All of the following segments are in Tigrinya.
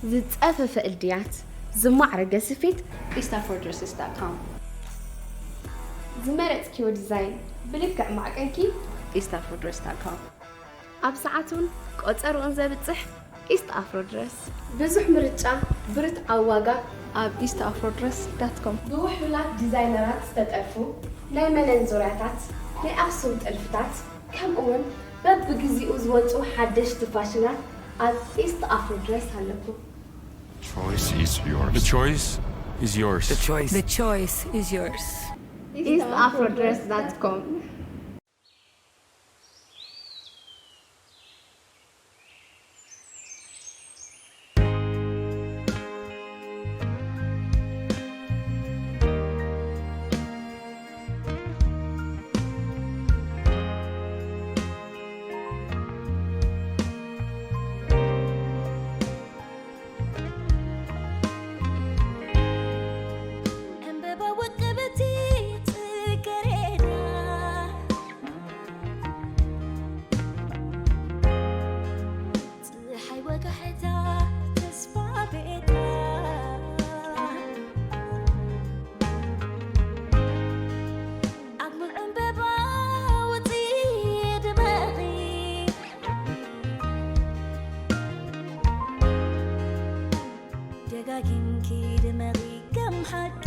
ዝጸፈፈ እልድያት፣ ዝማዕረገ ስፌት፣ ኢስት ኣፍሮ ድረስስ ዳት ኮም። ዝመረጽክዮ ዲዛይን ብልክዕ ማዕቀንኪ፣ ኢስት ኣፍሮ ድረስ ዳት ኮም። ኣብ ሰዓቱን ቆጸርኡን ዘብጽሕ ኢስት ኣፍሮ ድረስ። ብዙሕ ምርጫ፣ ብርትዓዊ ዋጋ፣ ኣብ ኢስት ኣፍሮ ድረስ ዳት ኮም። ብውሕሉላት ዲዛይነራት ዝተጠልፉ ናይ መነን ዙርያታት፣ ናይ ኣኽሱም ጥልፍታት፣ ከምኡውን በብግዚኡ ዝወጹ ሓደሽቲ ፋሽናት ኣብ ኢስት ኣፍሮ ድረስ ኣለኩም። Choice is yours. The choice is yours. The choice. The choice is yours. ኢስት ኣፍሮ ድረስ ዳት ኮም። ዕምበባ ውቅብቲ ጽጌረዳ ጽሓይ ወጋሕታ ተስፋ ቤታ ኣግሙል ዕምበባ ውጺ ድመቒ ደጋጊምኪ ድመቒ ከም ሓቂ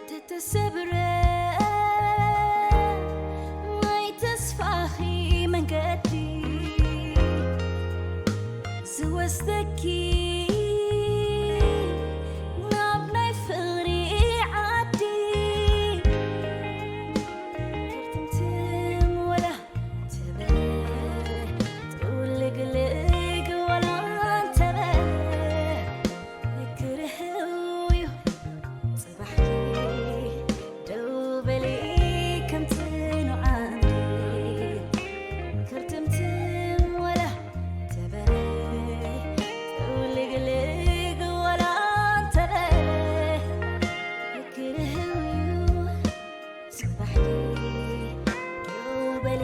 ተተሰብረ ናይ ተስፋኺ መንገዲ ዝወስደኪ ናብ ናይ ፍቕሪ ዓዲ ትምትም ወላ ተበለ ጥውልግልግ ወላ እንተበለ ክርህው እዩ ጽባሕኪ ደው በሊ ከምቲ ንዓንዲ ክርትምትም ወላ ተበለ ጥውልግልግ ወላ እንተበለ ክርህው እዩ ጽባሕኪ ደው በሊ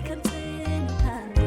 ከምቲ ንዓንዲ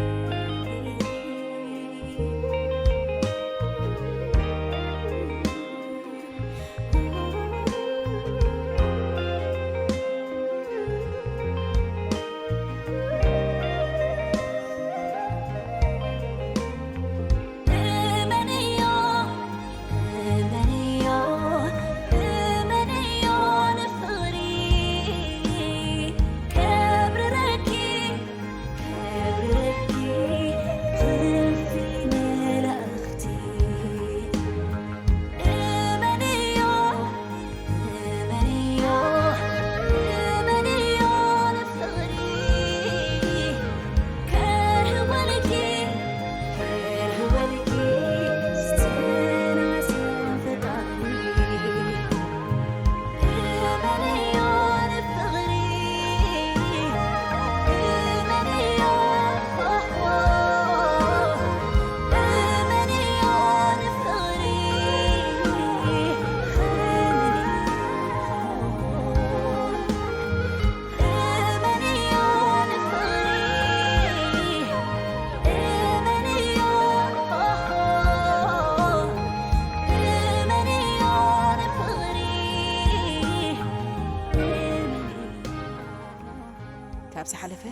ካብ ዝሓለፈ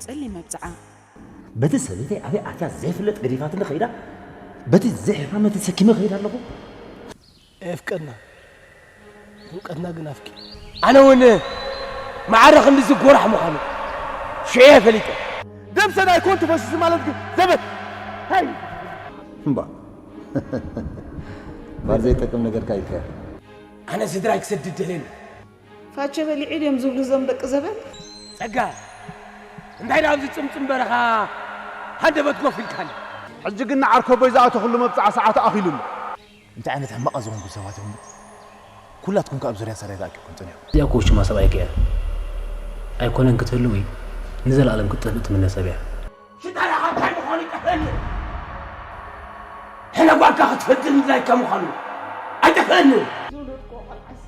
ጸሊም መብጽዓ በቲ ሰበይተይ ኣበይ ኣትያ ዘይፍለጥ ገዲፋትኒ ከይዳ በቲ ዘይሕፋመ ተሰኪመ ከይድ ኣለኹ። ኣየፍቀድና ህውቀትና ግን ኣፍቂ ኣነ እውን ማዕረ ክንድዚ ጎራሕ ምዃኑ ሽዑ እየ ፈሊጠ። ደም ሰናይ ኮን ትፈስስ ማለት ግን ዘበት ታይ እምባ ባር ዘይጠቅም ነገርካ ይከር ኣነ ስድራይ ክሰድድ ደልየኒ ፋቸ በሊዑ ድዮም ዝብሉ እዞም ደቂ ዘበን? ጸጋ እንታይ ደኣ ኣብዚ ጽምጽም በረኻ ሃንደበት ኮፍ ኢልካኒ? ሕጂ ግን ንዓርከቦይ ዝኣተኹሉ መብጽዓ ሰዓቱ ኣኺሉኒ። እንታይ ዓይነት ሕማቕ ዝኾንኩም ሰባት ኢኹም? ኩላትኩም ከኣ ኣብ ዙርያ ሰራይ ተኣኪብኩም ጽኒሕኩም። እዚኣ እኮ ውሽማ ሰብኣይኪ እያ። ኣይኮነን ክትህልው እዩ፣ ንዘለኣለም ክትጠፍእ ትምነ ሰብ እያ። ሽጣራኻ እንታይ ምዃኑ ይጠፍአኒ። ሕነ ጓልካ ክትፈትን ምድላይካ ምዃኑ ኣይጠፍአኒ። ዝወለድክዎ ቆልዓሲ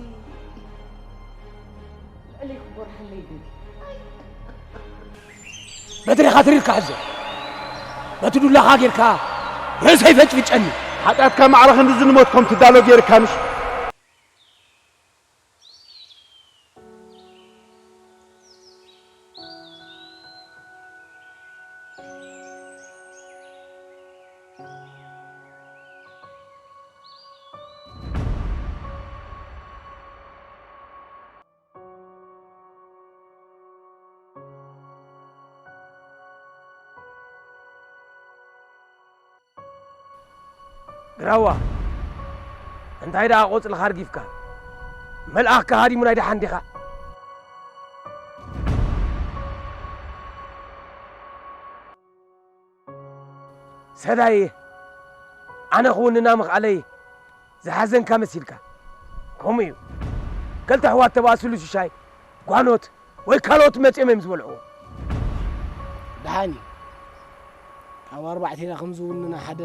ልዕለይ ክጎርሃለይ ደልዩ። በትሪኻ ትሪርካ ሕዞ። በቲ ዱላኻ ጌርካ ርእሰይ ፈጭፍጨኒ። ሓጢኣትካ ማዕረ ክንድዚ ንሞት ከም ትዳሎ ጌርካ ምሽ? ግራዋ፣ እንታይ ደኣ ቆጽልኻ ኣርጊፍካ? መልኣኽካ ሃዲሙ ናይ ደሓን ዲኻ? ሰዳይ፣ ኣነ ክውንና ምኽኣለይ ዝሓዘንካ መሲልካ። ከምኡ እዩ። ክልተ ኣሕዋት ተባእስሉ ሽሻይ፣ ጓኖት ወይ ካልኦት መጺኦም እዮም ዝበልዕዎ። ደሓን እዩ። ካብ ኣርባዕቴና ከም ዝውንና ሓደ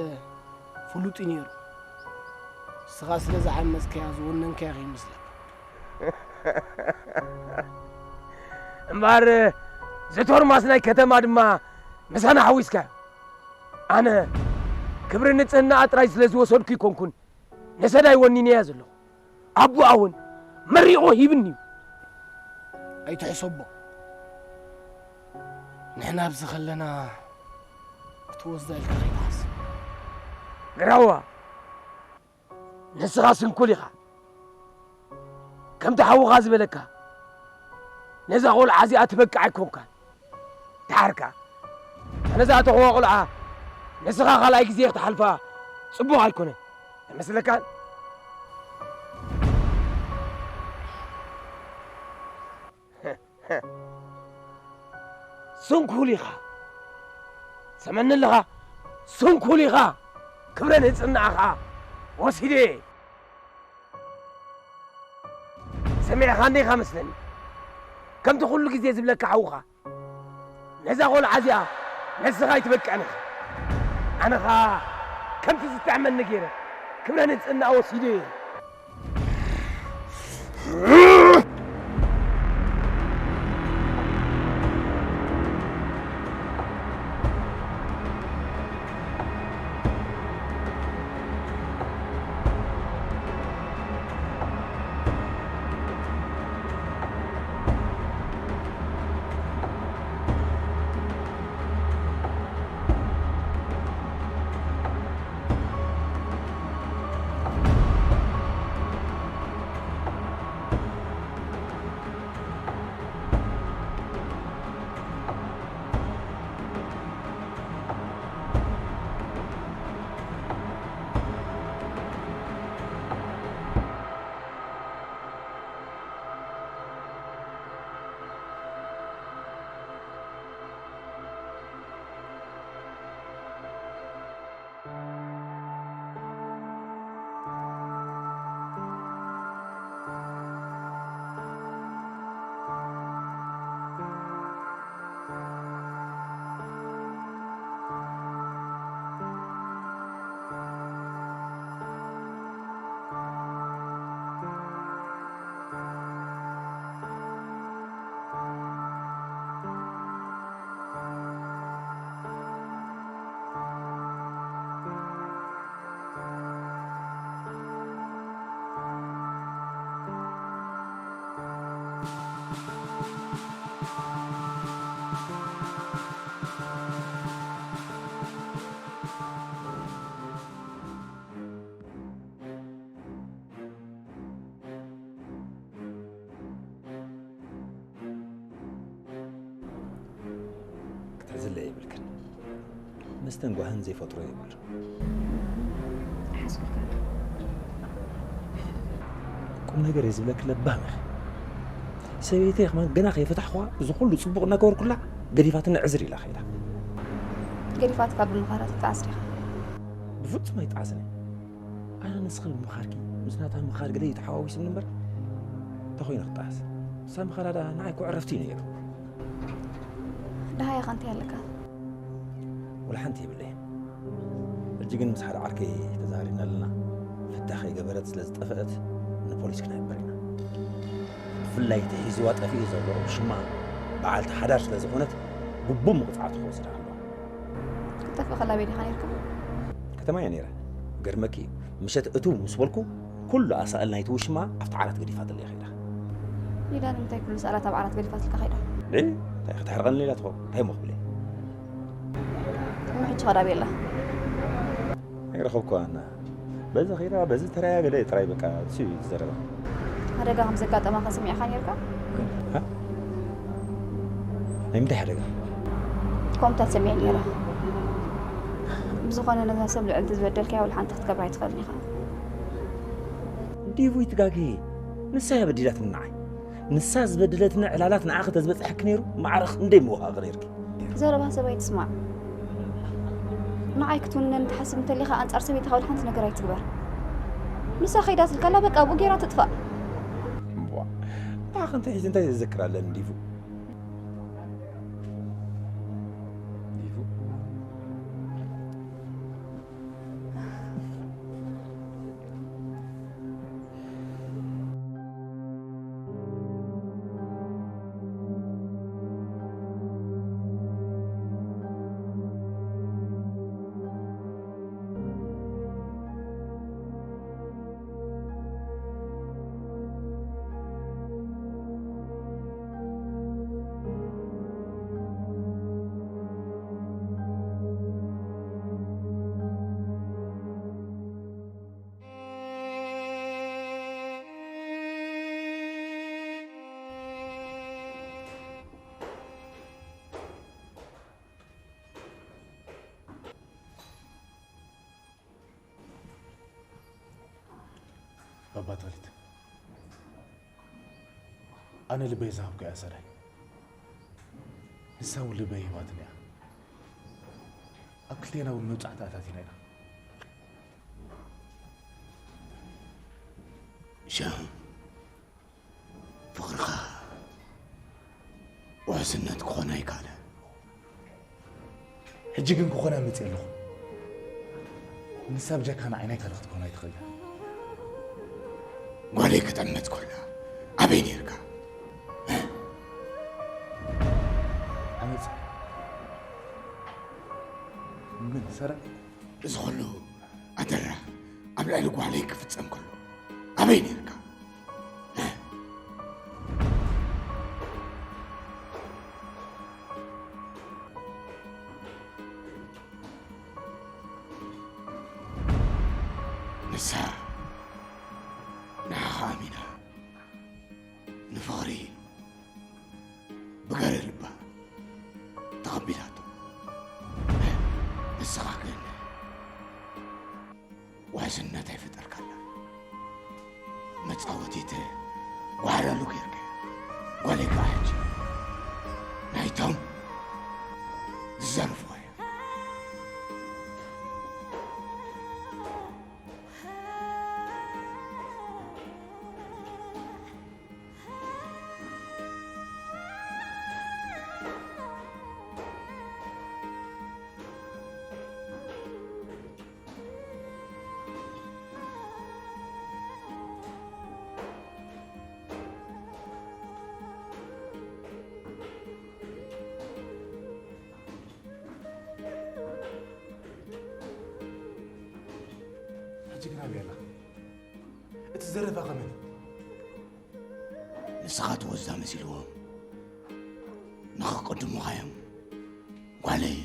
ፍሉጥ እዩ ነይሩ። ንስኻ ስለ ዝዓመጽካዮ ዝወነንካዮ ከይመስለካ። እምበኣር፣ ዘቶርማስ ናይ ከተማ ድማ ምሳና ሓዊስካዮ። ኣነ ክብሪ ንጽህናኣ ጥራይ ስለ ዝወሰድኩ ኣይኮንኩን፣ ንሰዳይ ወኒነያ ዘለኹ። ኣቦኣ እውን መሪቑ ሂብኒ እዩ። ኣይትሕሰቦ። ንሕና ኣብዚ ከለና ክትወስዳ ኢልካ ከይትሓስብ። ግራዋ፣ ንስኻ ስንኩል ኢኻ። ከምቲ ሓውኻ ዝበለካ፣ ነዛ ቆልዓ እዚኣ ትበቅዕ ኣይኮንካን። ደሓርካ፣ ኣነ ዝኣተኽዋ ቆልዓ ንስኻ ካልኣይ ግዜ ክትሓልፋ ጽቡቕ ኣይኮነን። ኣይመስለካን? ስንኩል ኢኻ። ሰመኒ ኣለኻ? ስንኩል ኢኻ። ክብረ ንጽህናኻ ወሲደ። ሰሚዕኻኒ ኢኻ መስለኒ። ከምቲ ኩሉ ግዜ ዝብለካ ሓውኻ፣ ነዛ ቆልዓ እዚኣ ነስኻ ኣይትበቅዕን ኢኻ። ኣነ ኸኣ ከምቲ ዝጥዕመኒ ገይረ ክብረ ንጽህና ወሲደ እየ። ክትሕዝለ የብልክን። መስተን ጓህን ዘይፈጥሮ የብሉን። ሓስኩካ። ቁም ነገር እየ ዝብለኪ፣ ለባም ኢኺ። ሰበይተይ ከማን ገና ከይፈታሕኳ፣ እዚ ኩሉ ጽቡቕ እናገበርኩላ፣ ገዲፋትኒ ዕዝር ኢላ ከይዳ። ገዲፋትካ ብምዃና ትጠዓስ ዲኻ? ብፍጹም ኣይጠዓስን እየ። ኣነ ንስኺ ብምኻድኪ፣ ምስ ናታ ምኻድ ገለ እዩ ተሓዋዊሱኒ እምበር፣ እንተኾይነ ክጠዓስ። ንሳ ምኻዳ ደኣ ንዓይ እኮ ዕረፍቲ እዩ ነይሩ። ደሃያ ከ እንታይ ኣለካ? ወላ ሓንቲ የብለይን። ሕጂ ግን ምስ ሓደ ዓርከይ ተዛሪብና ኣለና። ፍታሕ ከይገበረት ስለ ዝጠፍአት ንፖሊስ ክነህብር ኢና። ብፍላይ እቲ ሒዝዋ ጠፊኡ ዘሎ ሽማ በዓልቲ ሓዳር ስለ ዝኾነት ግቡእ መቕጻዕቲ ክወስዳ ኣለዋ። ክትጠፍእ ከላ ኣበይ ዲኻ ነይርካ? ከተማ እያ ነይራ። ገርመኪ እዩ። ምሸት እትው ምስ በልኩ ኩሉ ኣሳእል ናይቲ ውሽማ ኣብቲ ዓራት ገዲፋትለይ ከይዳ። ሊዳ ንምንታይ ኩሉ ሰኣላት ኣብ ዓራት ገዲፋትልካ ከይዳ? እንዴ? እንታይ ከተሕርቐኒ ሌላ ትኸውን? እንታይ እሞ ክብል እየ? እሞ ሕጂ ኸዳ ቤላ? ኣይረኸብኩዋን። በዚ ኸይዳ፣ በዚ ተራያ ገለ ጥራይ በቃ እሱ እዩ ዝዘረባ። ሓደጋ ከም ዘጋጠማ ከ ሰሚዕካ ነይርካ? ሃ? ናይ ምንታይ ሓደጋ? ከምኡታት ሰሚዐ ነይረ። ብዝኾነ ነዛ ሰብ ልዕልቲ ዝበደልካያ ወላ ሓንቲ ክትገብራ ኣይትኽእልን ኢኻ። ዲቡ ይትጋገየ። ንሳ እያ በዲላትኒ ንዓይ። ንሳ ዝበደለትኒ ዕላላት ንዓኺ ተዝበጽሐኪ ነይሩ፣ ማዕረ ክንደይ ምወሃኺ ነይርኪ። ዘረባ ሰብ ኣይትስማዕ። ንዓይ ክትውንነኒ ትሓስብ እንተሊኻ ኣንጻር ሰበይትኻ ወላ ሓንቲ ነገር ኣይትግበር። ንሳ ከይዳ ስልካላ በቃ ብኡ ጌራ ትጥፋእ። እምቧ። ንዓኺ እንታይ ሒዘ እንታይ ዘዘክር ኣለኒ ዲቡ? ዲቡ? ባባ ተኽሊት፣ ኣነ ልበይ ዝሃብኩ እያ ሰዳይ። ንሳ እውን ልበይ ሂባትኒ እያ። ኣብ ክልቴና እውን መብጻዕቲ ኣታቲና ኢና። ሻም፣ ፍቕርኻ ውሕስነት ክኾን ኣይከኣለን። ሕጂ ግን ክኾና መፅእ ኣለኹ። ንሳ ብጀካ ንዓይ ናይ ካልእ ክትኮን ኣይትኽእልን። ጓለይ ክጥዕመት ኮላ ኣበይ ነይርካ? ዓመፅ ምን ሰራ? እዚ ኹሉ ኣደራ ኣብ ልዕሊ ጓለይ ክፍጸም ከሎ ኣበይ ነይርካ? ንሳ ንዓኻ ኣሚና ንፍቕሪ ብገለ ልባ ተቐቢላቶ። ንስኻ ግን ውሕስነት ኣይፈጠርካላ። መጻወቲት ጓሕዳሉ ጌርካ። ጓለይ ከኣ ሕጂ ናይቶም ዝዘርፉዋ እያ። ሕጂ ግን ኣበይ ኣላ? እቲ ዝዘረባ ከመን እዩ? ንስኻ ትወስዳ መሲልዎም ንኽቅድሙኻ እዮም። ጓለይ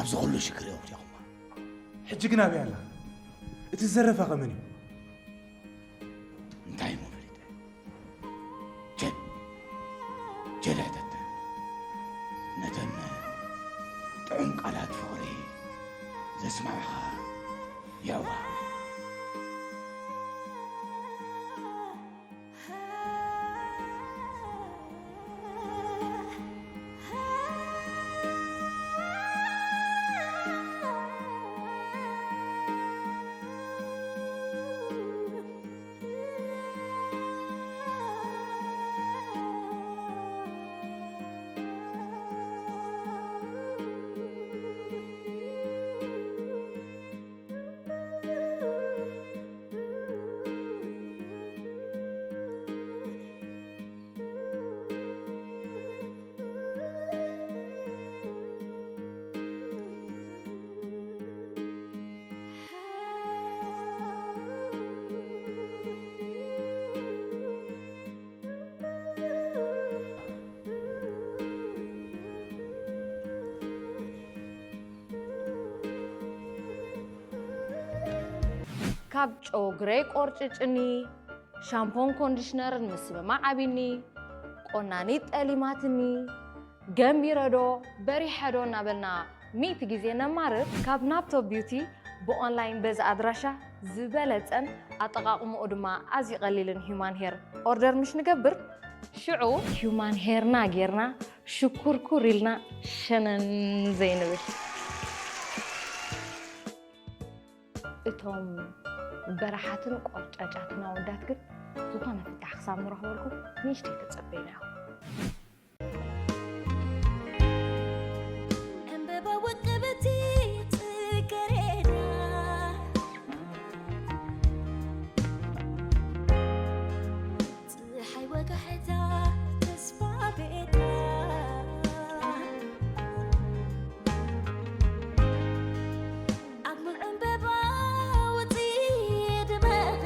ኣብዚ ኩሉ ሽግር የውዲኹማ። ሕጂ ግን ኣበይ ኣላ? እቲ ዝዘረባ ከመን እዩ? እንታይ እሞ ፈሊጠ? ጀል፣ ጀል ሕተተ። ነተን ጥዑም ቃላት ፍቕሪ ዘስማዕኻ የዕዋ። ካብ ጨጉረይ ቆርጭጭኒ፣ ሻምፖን ኮንዲሽነርን ምስምማዕ ኣቢኒ፣ ቆናኒት ጠሊማትኒ፣ ገንቢረዶ በሪሐዶ እናበልና ሚእቲ ግዜ ነማርር። ካብ ናፕቶ ቢዩቲ ብኦንላይን በዚ ኣድራሻ ዝበለጸን ኣጠቓቕምኡ ድማ ኣዝዩ ቀሊልን ሂዩማን ሄር ኦርደር ምሽ ንገብር። ሽዑ ሂዩማን ሄርና ጌርና ሽኩርኩር ኢልና ሸነን ዘይንብል። እቶም በረሓትን ቆርጫጫትን ኣወዳት ግን ዝኾነ ፍታሕ ክሳብ ንረኽበልኩም ንእሽተይ ተጸበዩና ኢኹም። ዕምበባ ወቀበቲ ጽገሬዳ፣ ጸሓይ ወጋሕታ ተስፋ ቤታ፣ ኣግሙል ዕምበባ ውጽኢ ድመቒ፣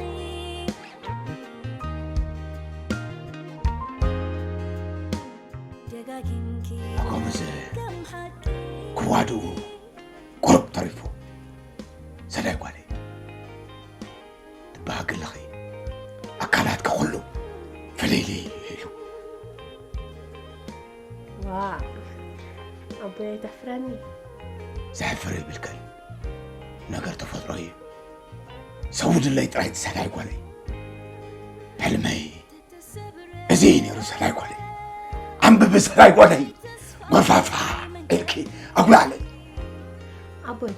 ደጋጊምኪ ኣኮ መሰ ከም ሓቂ ክዋድኡ ቁሩብ ተሪፉ። ሰዳይ ጓለይ ትበሃጊ ኣለኺ። ኣካላትኪ ኩሉ ፍልይልይ ኢሉ። ዋ፣ ኣቦይ ኣይተሕፍረኒ። ዘሕፍር ይብልክን። ነገር ተፈጥሮ እዩ። ሰውድለይ ጥራይ ሰዳይ ጓለይ። ሕልመይ እዚ እዩ ነይሩ ሰዳይ ጓለይ። ኣንብቢ ሰዳይ ጓለይ። ጎርፋፋ ኢልኪ ኣጉላዕለይ። ኣቦይ፣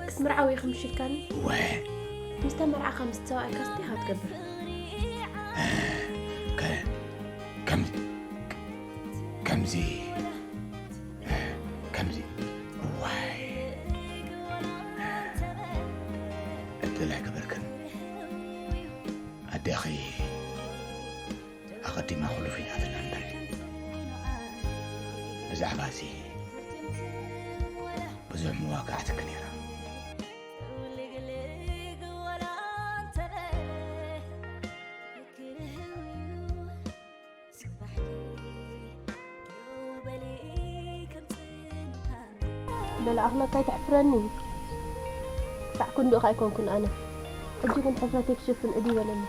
ክትምርዓው ኢኻ ምሽ ኢልካኒ? እወ። ምስ ተመርዓኻ ምስ ሰብኣይካስ እንታይ ኢኻ ትገብር? ከ-፣ ከም-፣ ከምዚ፣ ከምዚ። እዋይ። ዕድል ኣይገበርክን። ኣዴኺ ኣቐዲማ ኩሉ ፊናትና እምበር፣ ብዛዕባ እዚ ብዙሕ መዋጋዕትኪ ነይራ። በል ኣኽለካ ኣይተሕፍረኒ። ክሳዕ ክንድኡ ከ ኣይኮንኩን ኣነ። ሕጂ ግን ሕፍረተይ ክሽፍን እዲ በለኒ።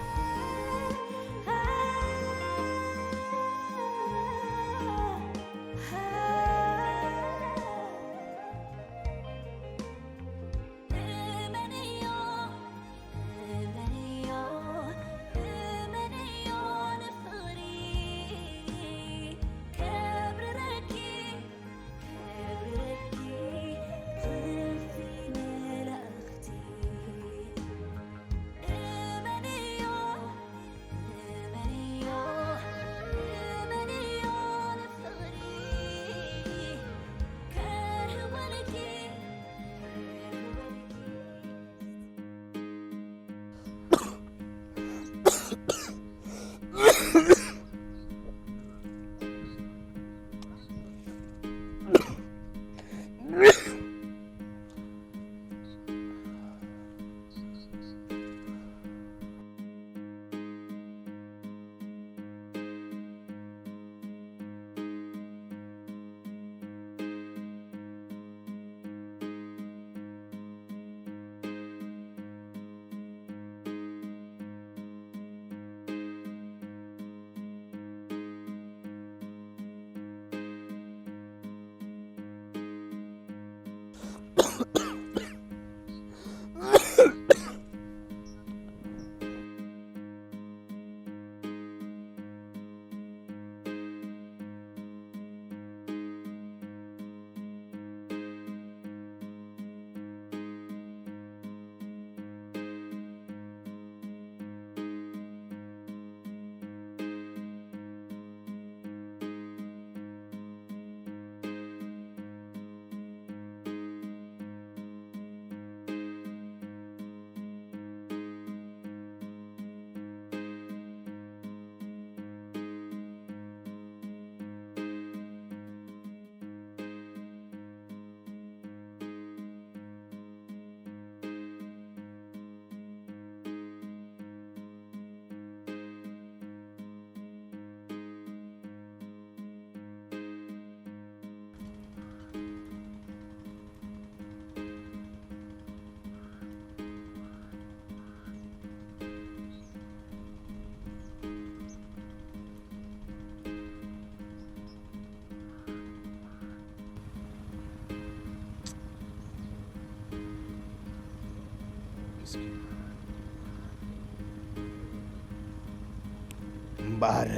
እምበኣር፣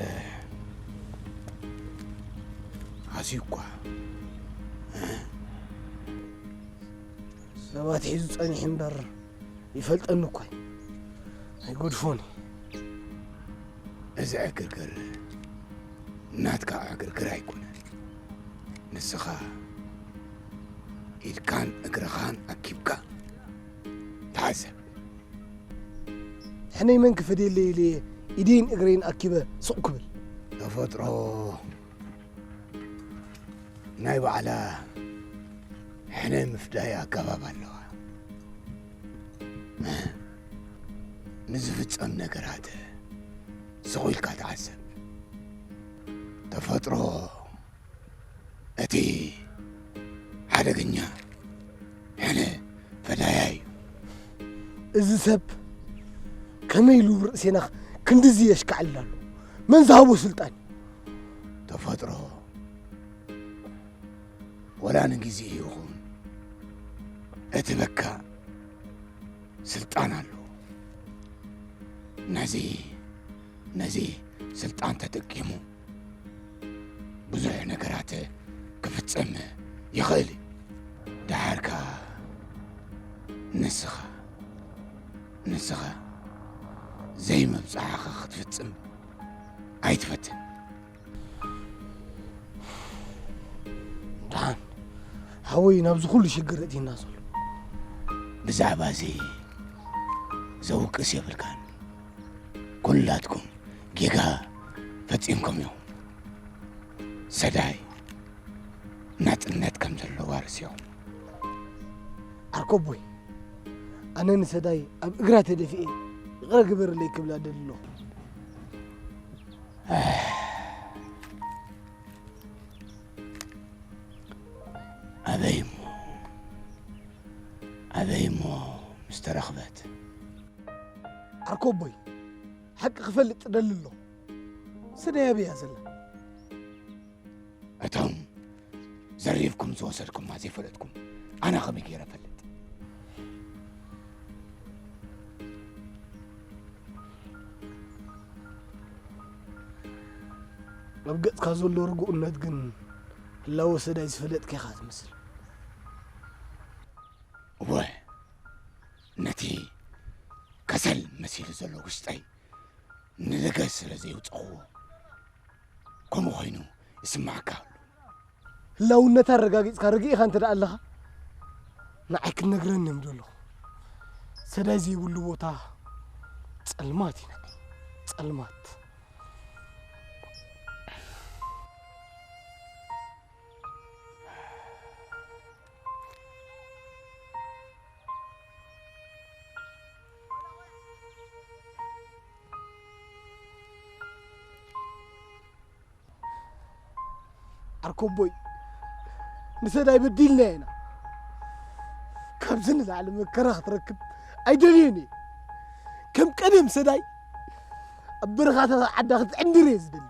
ኣስዩ እኳ ሰባት ሒዙ ጸኒሑ እምበር፣ ይፈልጠኒ እኳ እዩ። ኣይገድፎን እዩ። እዚ ዕግርግር ናትካ ዕግርግር ኣይኮነን። ንስኻ ኢድካን እግርኻን ኣኪብካ ተዓዘብ። ሕነይ መን ክፈድየለይ ኢለ ኢደይን እግረይን ኣኪበ ስቕ ክብል። ተፈጥሮ ናይ ባዕላ ሕነ ምፍዳይ ኣገባብ ኣለዋ። ንዝፍጸም ነገራት ስቕ ኢልካ ተዓዘብ። ተፈጥሮ እቲ ሓደገኛ ሕነ ፈዳያ እዩ። እዚ ሰብ ከመይ ኢሉ ርእሴና ክንድዚ የሽካዕልል ኣሎ? መን ዝሃቦ ስልጣን እዩ? ተፈጥሮ ወላ ንግዜ ይኹን እቲ በካ ስልጣን ኣለዎ። ነዚ ነዚ ስልጣን ተጠቂሙ ብዙሕ ነገራት ክፍጽም ይኽእል እዩ። ደሓር ከኣ ንስኻ ንስኻ ዘይመብጽዓኻ ክትፍጽም ኣይትፈትን። ደሓን ሓወይ ናብዚ ኩሉ ሽግር እቲና ዘሎ። ብዛዕባ እዚ ዘውቅስ የብልካን። ኩላትኩም ጌጋ ፈጺምኩም ኢኹም። ሰዳይ ናጽነት ከም ዘለዋ ረሲዖም። ዓርኮቦይ፣ ኣነ ንሰዳይ ኣብ እግራ ተደፊኤ ይቕረ ግበርለይ ክብላ ደሊ ኣለኹ። ኣበይ እሞ ኣበይ እሞ ምስ ተረኽበት? ዓርኮቦይ፣ ሓቂ ክፈልጥ ደሊ ኣለኹ። ሰዳይ ኣበይ እያ ዘላ? እቶም ዘሪፍኩም ዝወሰድኩማ ዘይፈለጥኩም ኣነ ከመይ ገይረ እፈልጥ? ኣብ ገጽካ ዘሎ ርጉእነት ግን ህላወ ሰዳይ ዝፈለጥካ ኢኻ ትመስል። እወ፣ ነቲ ከሰል መሲሉ ዘሎ ውሽጠይ ንደገ ስለ ዘየውጸኽዎ፣ ከምኡ ኮይኑ ይስምዓካ ኣሎ። ህላውነታ ኣረጋጊጽካ ርግእ ኢኻ እንተ ደኣ ኣለኻ፣ ንዓይ ክትነግረኒ ምደለኹ። ሰዳይ ዘይብሉ ቦታ ጸልማት እዩ ንዓይ፣ ጸልማት። ዓርኮቦይ፣ ንሰዳይ በዲልናያ ኢና። ካብዚ ንላዕሊ መከራ ክትረክብ ኣይደልዮን እየ። ከም ቀደም ሰዳይ ኣብ በረኻታት ዓዳ ክትዕንድር እየ ዝደሊ።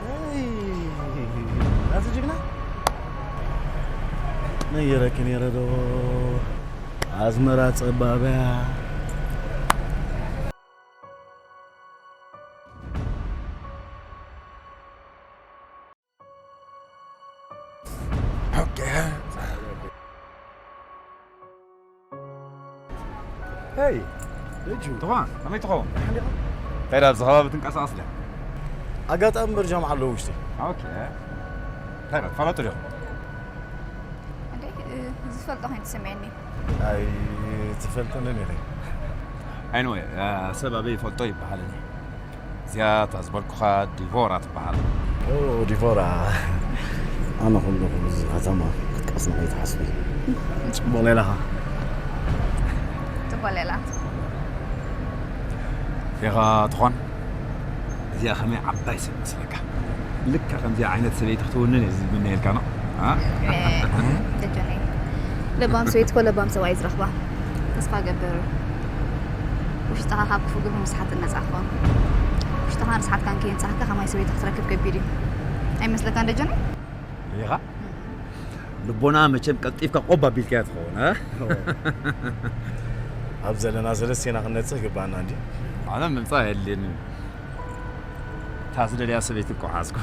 ኣይ፣ ኣዚ ጅግና ነይረኪ ነይረ ዶ ኣዝመራ ጸባብያ። ኦኬ። ሄይ፣ ልጁ። ትኾን፣ ከመይ ትኸውን? ደሓን ዲኻ? እንታይ ደኣ ኣብዚ ከባቢ ትንቀሳቐስ ድያ? ኣጋጣሚ በርጃም ኣለዉ ውሽጢ። ኦኬ። እንታይ ደኣ ትፋለጡ ዲኹም? እንዴ፣ እ፣ ዝፈልጦ ኮይኑ ትስምዐኒ። ኣይትፈልጥንን ኢኺ። Anyway፣ እ፣ ሰብ ኣበይ ይፈልጦ ይበሃለኒ። እዚኣ እታ ዝበልኩኻ ዲቮራ ትበሃል። ኦ፣ ዲቮራ። ኣነ ኩሉ ኩሉ እዚ ከተማ ክትቀስኒ ከይትሓስቢ። ጽቡቕ ሌላኻ። ጽቡቕ ሌላ። ኢኻ ትኾን። እዚኣ ከመይ ዓባይ ሰብ መስለካ? ልካ ከምዚኣ ዓይነት ሰበይቲ ክትውንን እየ ዝምነየልካ ነው። እ? እ፣ ደጀነይ። ለባም ሰበይቲ እኮ ለባም ሰብኣይ ዝረኽባ። ተስፋ ገብር። ውሽጥኻ ካብ ክፉእ ግብሪ ምስሓት ነጻ ክኸውን። ውሽጥኻ ርስሓትካን ከየንጻህካ ከማይ ሰበይቲ ክትረክብ ከቢድ እዩ። ኣይመስለካን ደጀነይ? ኢኻ? ልቦና መቸም ቀልጢፍካ ቆብ ኣቢልካያ ትኸውን፣ እ? ኣብ ዘለና ሰለስቴና ክንነጽህ ግባና እንዲ። ኣነ ምምጻእ የድልየንን። እታ ዝደልያ ሰበይቲ እኮ ሓዝኩ።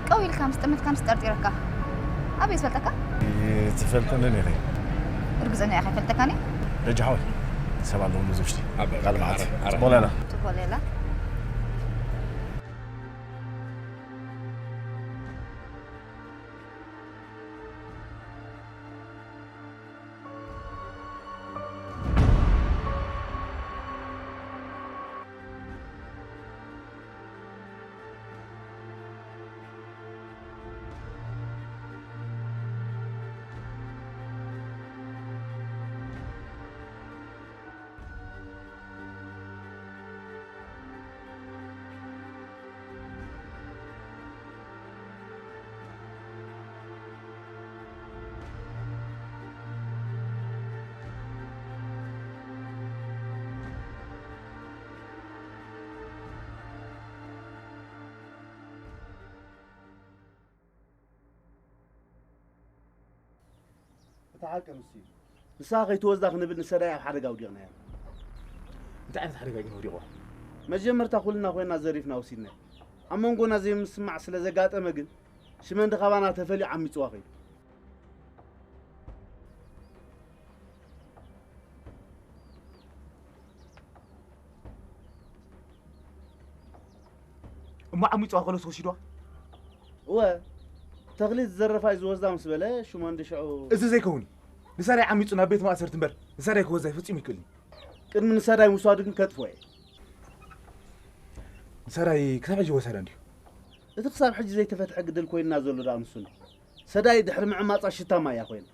ቀው ኢልካ ምስ ጠመትካ ምስ ጠርጢረካ። ኣበይ ዝፈልጠካ? ትፈልጥንን ኢኺ። እርግጸኛ ኢኻ ይፈልጠካኒ? ደጃ ሓወይ፣ ሰብ ኣለዎ እዚ ውሽጢ። ኣበይ? ቃል መዓት። ኣረ፣ ኣረ። ጽቡቕ ሌላ። ጽቡቕ ሌላ። እቲ ሓቂ ንሱ እዩ። ንስኻ ከይትወስዳ ክንብል ንሰዳይ ኣብ ሓደጋ ኣውዲቕናዮ። እንታይ ዓይነት ሓደጋ ግን ወዲቑዋ? መጀመርታ ኩልና ኮይና ዘሪፍና ወሲድናዮ። ኣብ መንጎና ዘይምስምማዕ ስለ ዘጋጠመ ግን ሽመንዲ ካባና ተፈልዩ ዓሚጽዋ ከይዱ። እሞ ዓሚጽዋ ከሎስ ወሲድዋ? እወ፣ ተኽሊት ዝዘረፋ እዩ ዝወስዳ ምስ በለ ሽመንዲ ሽዑ። እዚ ዘይከውን እዩ። ንሰዳይ ዓሚጹ ናብ ቤት ማእሰርቲ እምበር ንሰዳይ ክወስዳ ፈጺሙ ኣይክእልን እዩ። ቅድሚ ንሰዳይ ምስዋዱ ግን ከጥፍኦ እየ። ንሰዳይ ክሳብ ሕጂ ወሳዳ እንድዩ። እቲ ክሳብ ሕጂ ዘይተፈትሐ ግድል ኮይንና ዘሎ ደኣ ንሱ ነው። ሰዳይ ድሕሪ ምዕማጻ ሽታማ እያ ኮይና።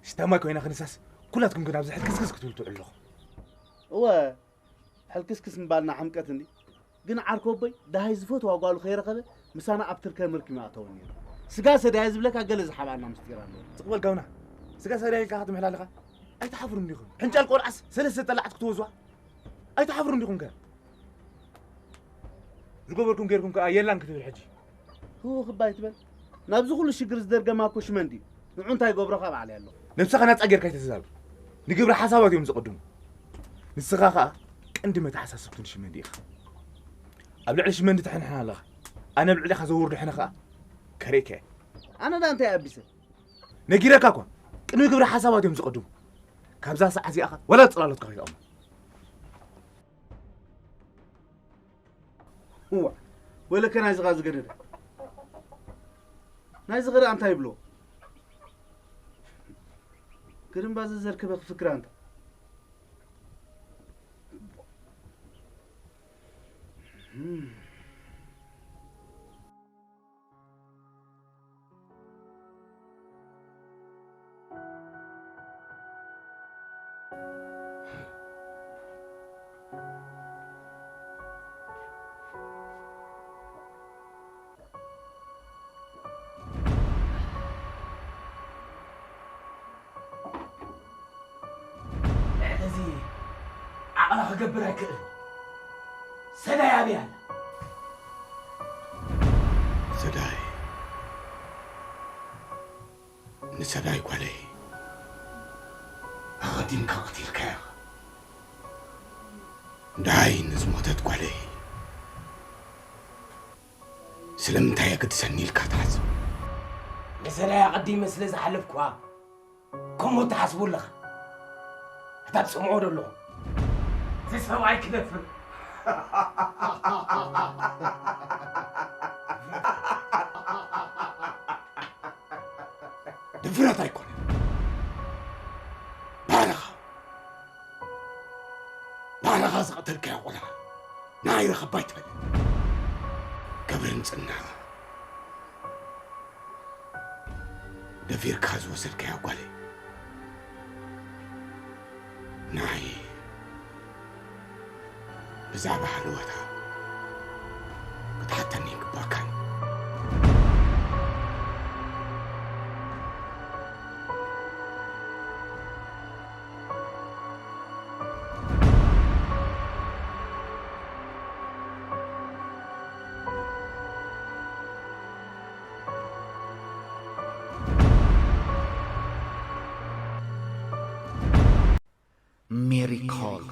ሽታማ ኮይና ክንሳስ ኩላትኩም ግን ኣብዚ ሕልክስክስ ክትብሉ ትውዕሉ ኣለኹም። እወ፣ ሕልክስክስ ምባልና ሕምቀት እንዲ። ግን ዓርኮቦይ ደሃይ ዝፈትዋ ጓሉ ከይረኸበ ምሳና ኣብ ትርከ ምርኪ ምኣተወ ነይሩ። ስጋ ሰዳየ ዝብለካ ገለ ዝሓባና ምስጢር ኣለዎ። ጽቕበል ጋውና፣ ስጋ ሰዳየ ኢልካ ክትምሕላ ኣለኻ? ኣይትሓፍሩን ዲኹም? ሕንጫል ቆልዓስ ሰለስተ ጠላዕት ክትወዝዋ? ኣይትሓፍሩን ዲኹም ከ? ዝገበርኩም ጌርኩም ከኣ የላን ክትብል ሕጂ። ህው ክባ ኣይትበል። ናብዚ ኩሉ ሽግር ዝደርገማ እኮ ሽመን ድዩ? ንዑ እንታይ ገብሮ ካብ ዓሊ ኣሎ። ነብስኻ ናጻ ጌርካ ኣይተዛረብ። ንግብረ ሓሳባት እዮም ዝቕድሙ። ንስኻ ከኣ ቀንዲ መተሓሳስብቱ ንሽመንዲ ኢኻ። ኣብ ልዕሊ ሽመንዲ ተሕንሕና ኣለኻ። ኣነ ኣብ ልዕሊኻ ዘውርዶ ሕነ ከኣ ከርእየካ እየ። ኣነ ዳ እንታይ ኣቢሰ? ነጊረካ እኳ ቅድሚ ግብረ ሓሳባት እዮም ዝቕድሙ። ካብዛ ሰዓት እዚኣ ኸ ወላ ጽላሎትካ ከይተቐሙ። እዋ፣ ወለከ ናይዚ ኸኣ ዝገደደ። ናይዚ ኸኣ እንታይ ይብሎ? ግርምባ ዘዘርከበ ክፍክር ኣንታ። ልዕሊ እዚ ዓቕላ ክገብር ኣይክእል። ሰዳይ ኣበይ ኣላ? ሰዳይ፣ ንሰዳይ ጓለይ ኣቐዲምካ ቀቲልካያ። ደሃይ ንዝሞተት ጓለይ ስለምንታይ የገድሰኒ ኢልካ ትሓስብ? ንሰዳይ ኣቐዲመ ስለ ዝሓለፍኩዋ ከምኡ ትሓስቡ ኣለኻ። ኣታ ትሰምዖ ዶ ኣለኹም? እዚ ሰብኣይ ክደፍር። ድፍረት ኣይኮነን። ባዕልኻ፣ ባዕልኻ ዝቐተልካዮ ቆልዓ ንዓይ ርኸባ ኣይትበል። ክብርን ጽናሕ ደፊርካ ዝወሰድካያ ጓለይ፣ ንዓይ ብዛዕባ ሃለዋታ ክትሓተኒ ይግባእካን። ሜሪ ኮል።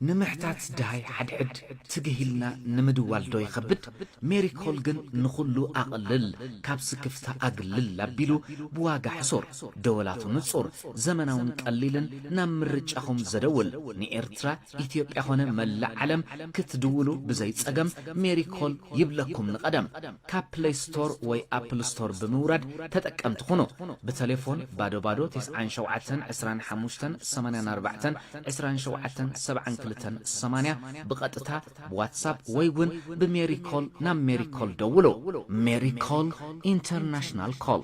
ንምሕታት ድሃይ ሓድሕድ ትግሂልና ንምድዋል ዶ ይኸብድ? ሜሪ ኮል ግን ንኹሉ ኣቕልል፣ ካብ ስክፍታ ኣግልል ኣቢሉ ብዋጋ ሕሱር፣ ደወላቱ ንጹር፣ ዘመናውን ቀሊልን ናብ ምርጫኹም ዘደውል፣ ንኤርትራ፣ ኢትዮጵያ ኾነ መላእ ዓለም ክትድውሉ ብዘይ ጸገም ሜሪ ኮል ይብለኩም ንቐደም። ካብ ፕለይ ስቶር ወይ ኣፕል ስቶር ብምውራድ ተጠቀምቲ ኩኑ። ብተሌፎን ባዶ ባዶ ተስዓን ሸውዓተን ዕስራን ሓሙሽተን ሰማንያን ኣርባዕተን ዕስራን ሸውዓተን ሰብዓን ክልተን ሰማንያ ብቐጥታ ብዋትሳፕ ወይ እውን ብሜሪ ኮል ናብ ሜሪ ኮል ደውሉ። ሜሪ ኮል ኢንተርናሽናል ኮል።